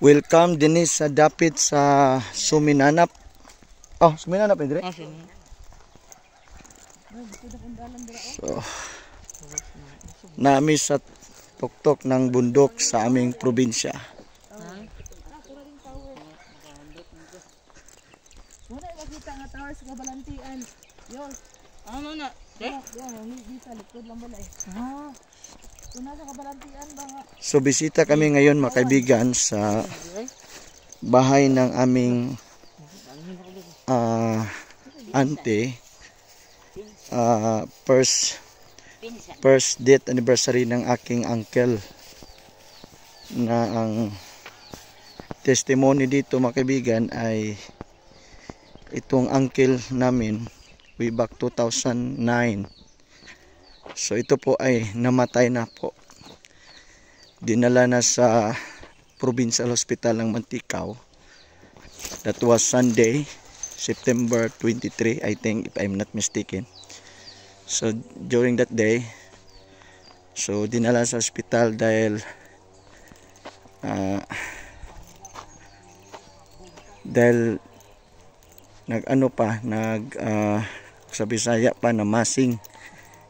Welcome dinhi sa dapit sa Suminanap. Oh, Suminanap eh, dire? So, nami sa tuktok ng bundok sa aming probinsya. Wala makita nga tower sa Kabalantian. Yo, Ano na? Eh? yo, di sa likod lang bala eh. Ah. Una sa Kabalantian ba nga? So bisita kami ngayon, mga kaibigan, sa bahay ng aming auntie. First death anniversary ng aking uncle na ang testimony dito, mga kaibigan, ay itong uncle namin way back 2009. So ito po ay namatay na po, dinala na sa Provincial Hospital ng Manticao. That was Sunday, September 23, I think, if I'm not mistaken. So during that day, so dinala sa hospital dahil dahil nag-ano pa, nag sa Bisaya pa na masing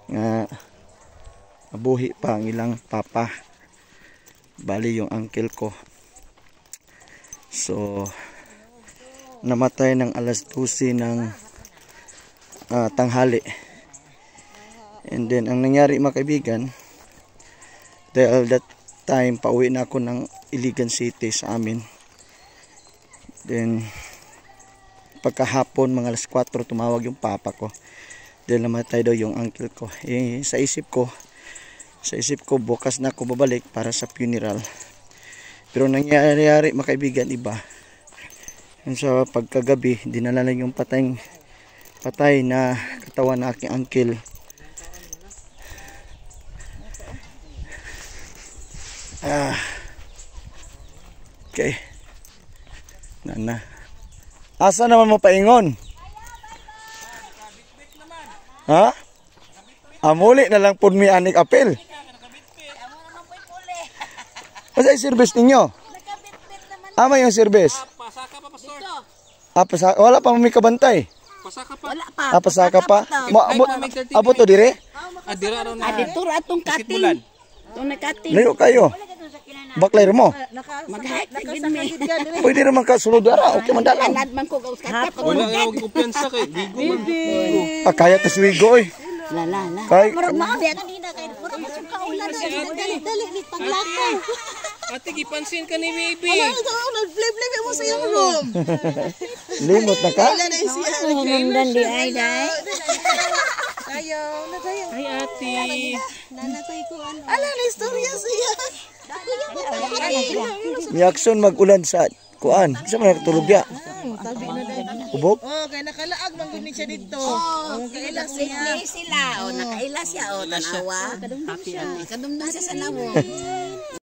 nga mabuhi pa ang ilang papa, bali yung uncle ko. So namatay ng alas 12 ng tanghali. And then ang nangyari, mga kaibigan, dahil that time pauwi na ako ng Iligan City sa amin, then pagkahapon, mga alas 4, tumawag yung papa ko dahil namatay daw yung uncle ko. Eh, sa isip ko bukas na ako babalik para sa funeral, pero nangyayari, mga kaibigan, iba. Yung sa pagkagabi, dinala lang yung patay na katawan ng aking uncle. Ah, okay na. Asa naman mo paingon, ha? Amuli na lang pud mi anik apel. Asa yung service ninyo? Ama yung service? Pasaka pa, Pastor. Ah, wala pa may kabantay. Pasaka pa. Wala pa. Ah, pasaka pa. Mo, abot to dire? Ah, dira raw na. Dito ra atong Bulan. kating. Itong nakating. Layo kayo. Baklayro mo. Mag-hike na gid mi. Pwede naman ka sulod ara. Okay man dalang. Anad man ko gaus katap. Wala nga akong kumpiyansa kay Bigo man. Ah, kaya tas wigo oy. La la la. Kay Murag mao di kanina kay murag mo kaulan na dali dali ni paglakaw. Ate, gipansin ka ni baby. Nag-flip-flip mo sa iyong room. Limot na ka. Hinungdan di ay dai. Tayo, na tayo. Ay, ate. Ala, na istorya siya. Miakson mag-ulan sa kuan. Isa man nakatulog ya. Tabi na dahil. Ubok. Oh, kay nakalaag man gud ni siya dito. Oh, kaila siya. Play sila o nakaila siya o tanawa. Kadumdum siya. Kadumdum siya sa lawom.